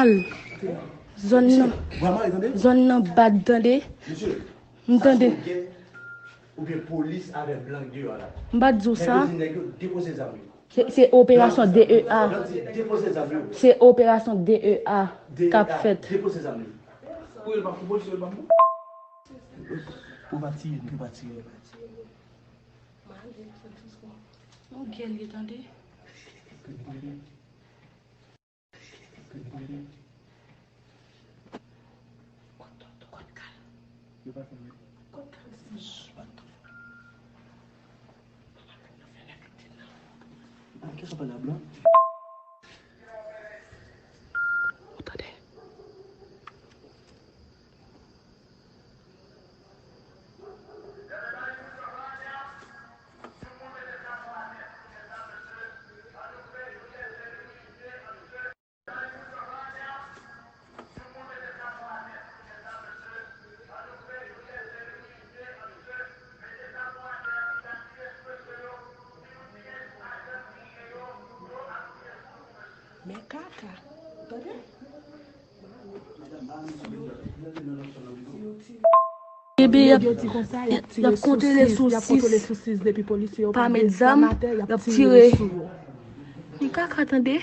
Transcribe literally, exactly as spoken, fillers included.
Al. Zòn nan. Zòn nan bad, tande. M tande. Oubyen polis avè blan deyò la. M pa t di w sa. Nèg yo di nèg yo depoze zam yo. Se, se operasyon D E A. Blan di depoze zam yo. Se operasyon D E A k ap fèt. Depoze zam yo. Pou yo pa pou polis yo pa pou. Pou pa tiye, pou pa tiye. Yon gèl li tande. Men kaka. Tande? Ebyen, y ap, y ap kontwole sou sis. Pa met zam, y ap tire. Men kaka, tande.